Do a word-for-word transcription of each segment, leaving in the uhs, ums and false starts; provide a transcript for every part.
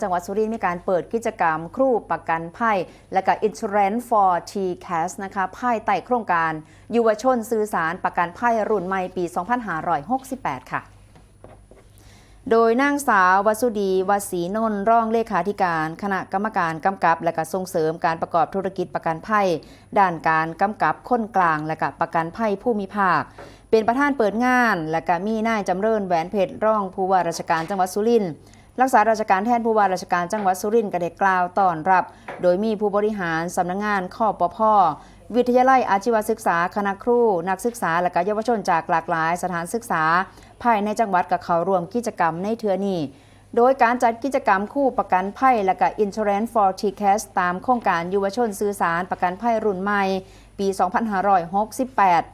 จังหวัดสุรินทร์มีการเปิดกิจกรรมครูประกันภัย และก็ Insurance for T-Cares นะคะ ภายใต้โครงการเยาวชนสื่อสารประกันภัยรุ่นใหม่ปี สองพันห้าร้อยหกสิบแปด ค่ะ โดยนางสาววสุดี วสีนนท์ รองเลขาธิการคณะกรรมการกำกับ และก็ส่งเสริมการประกอบธุรกิจประกันภัย ด้านการกำกับคนกลาง และก็ประกันภัยภูมิภาค เป็นประธานเปิดงาน และก็มีนายจำเริญ แหวนเพชร รองผู้ว่าราชการจังหวัดสุรินทร์ รักษาราชการแทนผู้ว่าราชการจังหวัดสุรินทร์ก็ได้กล่าวต้อนรับ โดยมีผู้บริหารสำนักงาน คปภ วิทยาลัยอาชีวศึกษา คณะครู นักศึกษา และก็เยาวชนจากหลากหลายสถานศึกษา ภายในจังหวัดก็เข้าร่วมกิจกรรมในเทื่อนี้ โดยการจัดกิจกรรมครูประกันภัย และก็ Insurance for T-Cares ตามโครงการเยาวชนสื่อสารประกันภัยรุ่นใหม่ ปี สองพันห้าร้อยหกสิบแปด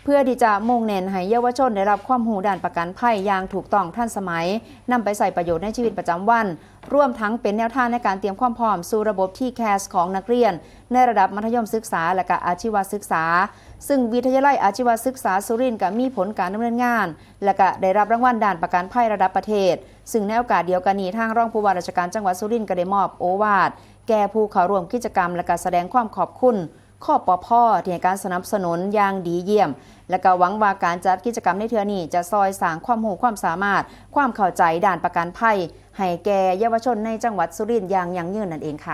เพื่อที่จะมุ่งเน้นให้เยาวชนได้รับความรู้ด้านประกันภัยอย่างถูกต้องทันสมัย นำไปใช้ประโยชน์ในชีวิตประจำวัน รวมทั้งเป็นแนวทางในการเตรียมความพร้อมสู่ระบบ T-Cares ของนักเรียน ในระดับมัธยมศึกษา และก็อาชีวศึกษา ซึ่งวิทยาลัยอาชีวศึกษาสุรินทร์ก็มีผลการดำเนินงาน และก็ได้รับรางวัลด้านประกันภัยระดับประเทศ ซึ่งในโอกาสเดียวกันนี้ ทางรองผู้ว่าราชการจังหวัดสุรินทร์ก็ได้มอบโอวาทแก่ผู้เข้าร่วมกิจกรรม และก็แสดงความขอบคุณ คปภ ที่ให้การสนับสนุนอย่างดีเยี่ยม และก็หวังว่าการจัดกิจกรรมในเทื่อนี้จะซอยสร้างความรู้ความสามารถ ความเข้าใจด้านประกันภัย ให้แก่เยาวชนในจังหวัดสุรินทร์อย่างยั่งยืนนั่นเองค่ะ